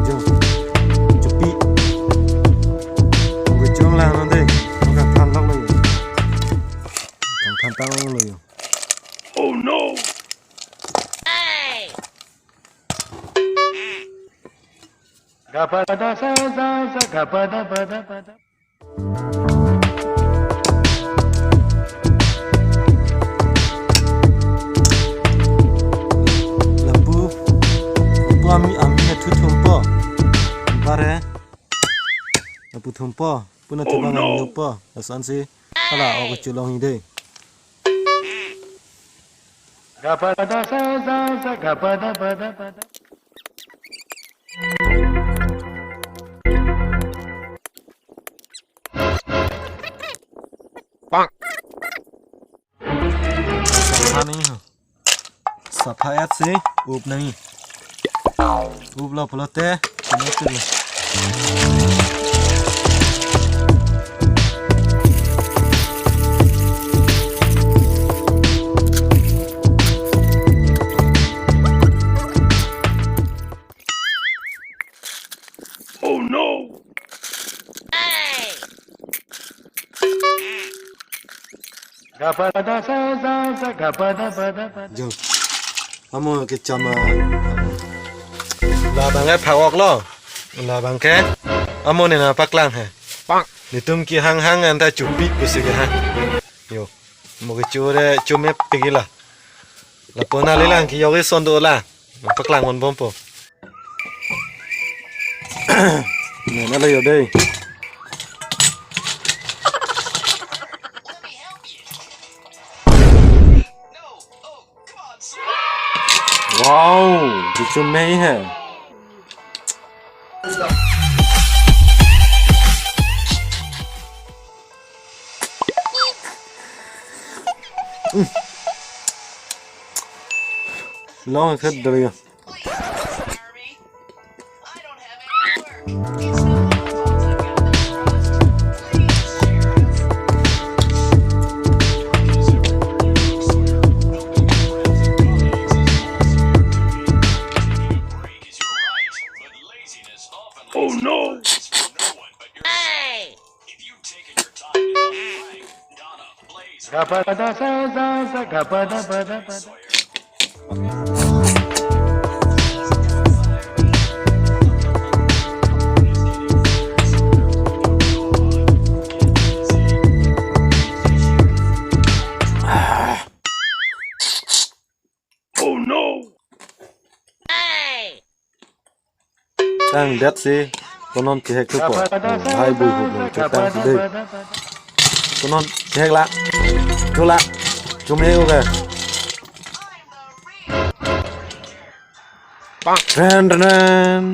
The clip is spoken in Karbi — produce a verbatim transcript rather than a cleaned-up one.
Jo, chopi. Ang kechong lang nang dei. Ang kangthan lok lo yo. Kangthan tang lo yo. Oh no! Gapada sa sa sa, gapada pada pada. Lapu, lapu ami, ami na thu thumpo. Bare. Lapu thumpo. Puna thubang, oh no, ami nungpo. Lason si. Hala, o kechulong ide. Gapada sa sa sa, gapada pada pada. Pak. Sapha nangji ho. Sapha et si up nangji. Up lo pulote, ini tu lo. Oh no! Gapada sa sa sa, gapada pada pada. Jo. Amo kechama. Labang ke phak-ok lo. Labang ke. Amo ne nangpaklang he. Netum kehang hang anta chopi pusi ke ha. Jo. Mo kechure chomepik la. Lapu nangli lang kejok eson do la. Paklang ponbompo. Nena lo yo dei. Wow, kechome he. Long khat dali. Oh no! Gapada sa sa sa, gapada pada pada. Oh no! Tang det si, konon chehek thupo. Hai bui hu bui ke tang si dei. Konon chehek la. Thu la. Chome u ke. Tren tren.